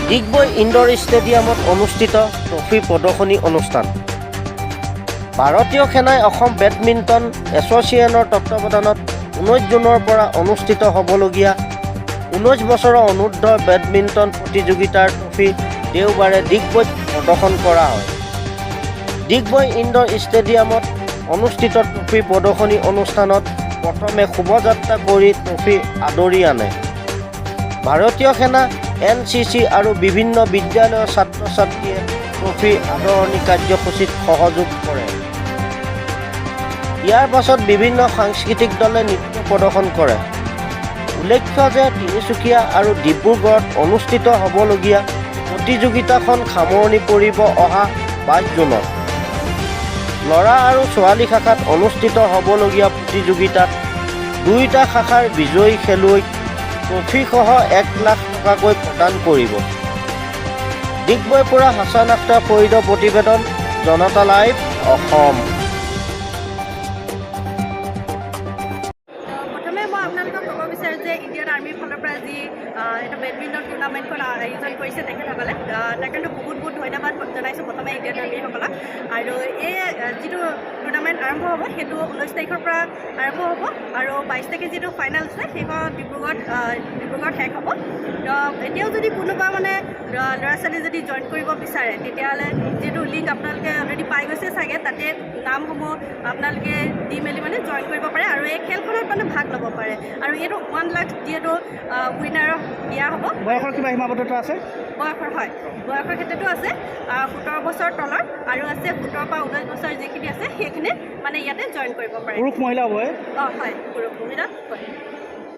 Digboi indoor ষ্টেডিয়ামত অনুষ্ঠিত trophy প্ৰদৰ্শনী অনুষ্ঠান। ভাৰতীয় সেনাই অসম বেডমিণ্টন এছ'চিয়েশ্যনৰ তত্বাৱধানত 19 জুনৰ পৰা অনুষ্ঠিত হ'বলগীয়া 19 বছৰৰ অনুৰ্ধ বেডমিণ্টন প্ৰতিযোগিতাৰ ট্ৰফী দেওবাৰে ডিগবৈত প্ৰদৰ্শন কৰা হয়। ডিগবৈ ইণ্ডোৰ ষ্টেডিয়ামত অনুষ্ঠিত ট্ৰফী প্ৰদৰ্শনী অনুষ্ঠানত প্ৰথমে শোভাযাত্ৰা কৰি ট্ৰফী আদৰি আনে। ভাৰতীয় সেনা, এনচিচি আৰু বিভিন্ন বিদ্যালয়ৰ ছাত্ৰ ছাত্ৰীয়ে ট্ৰফী আদৰণি কাৰ্যসূচীত সহযোগ কৰে। ইয়াৰ পাছত বিভিন্ন সাংস্কৃতিক দলে নৃত্য প্ৰদৰ্শন কৰে। উল্লেখ্য যে তিনিচুকীয়া আৰু ডিব্ৰুগড়ত অনুষ্ঠিত হ'বলগীয়া প্ৰতিযোগিতাখন সামৰণি পৰিব অহা 22 জুনত। ল'ৰা আৰু ছোৱালী শাখাত অনুষ্ঠিত হ'বলগীয়া প্ৰতিযোগিতাত দুয়োটা শাখাৰ বিজয়ী খেলুৱৈক ট্ৰফীসহ 1 লাখ টকাকৈ প্ৰদান কৰিব। ডিগবৈৰ পৰা হাছান আখতাৰ ফৰিদৰ প্ৰতিবেদন, জনতা লাইভ অসম। প্ৰথমে মই আপোনালোকক ক'ব বিচাৰোঁ যে ইণ্ডিয়ান আৰ্মিৰ ফালৰ পৰা যি এটা বেডমিণ্টন টুৰ্ণামেণ্টখন আয়োজন কৰিছে তেখেতসকলে, তাৰ কাৰণে বহুত বহুত ধন্যবাদ জনাইছোঁ প্ৰথমে ইণ্ডিয়ান আৰ্মিসকলক। আৰু এই যিটো টুৰ্ণামেণ্ট আৰম্ভ হ'ব, সেইটো 19 তাৰিখৰ পৰা আৰম্ভ হ'ব আৰু 22 তাৰিখে যিটো ফাইনেল আছে, সেইখন ডিব্ৰুগড়ত শেষ হ'ব। তো এতিয়াও যদি কোনোবা মানে ল'ৰা ছোৱালী যদি জইন কৰিব বিচাৰে, তেতিয়াহ'লে যিটো লিংক আপোনালোকে অলৰেডি পাই গৈছে চাগে, তাতে নামসমূহ আপোনালোকে দি মেলি মানে জইন কৰিব পাৰে আৰু এই খেলখনত মানে ভাগ ল'ব পাৰে। আৰু এইটো 1 লাখ যিহেতু উইনাৰক দিয়া হ'ব। বয়সৰ কিবা সীমাবদ্ধতা আছে? বয়সৰ, হয়, বয়সৰ ক্ষেত্ৰতো আছে। 17 বছৰ তলৰ আৰু আছে 17ৰ পৰা 19 বছৰ যিখিনি আছে, সেইখিনি মানে ইয়াতে জইন কৰিব পাৰে। পুৰুষ মহিলা উভয়ে? অঁ হয়, পুৰুষ মহিলা হয়।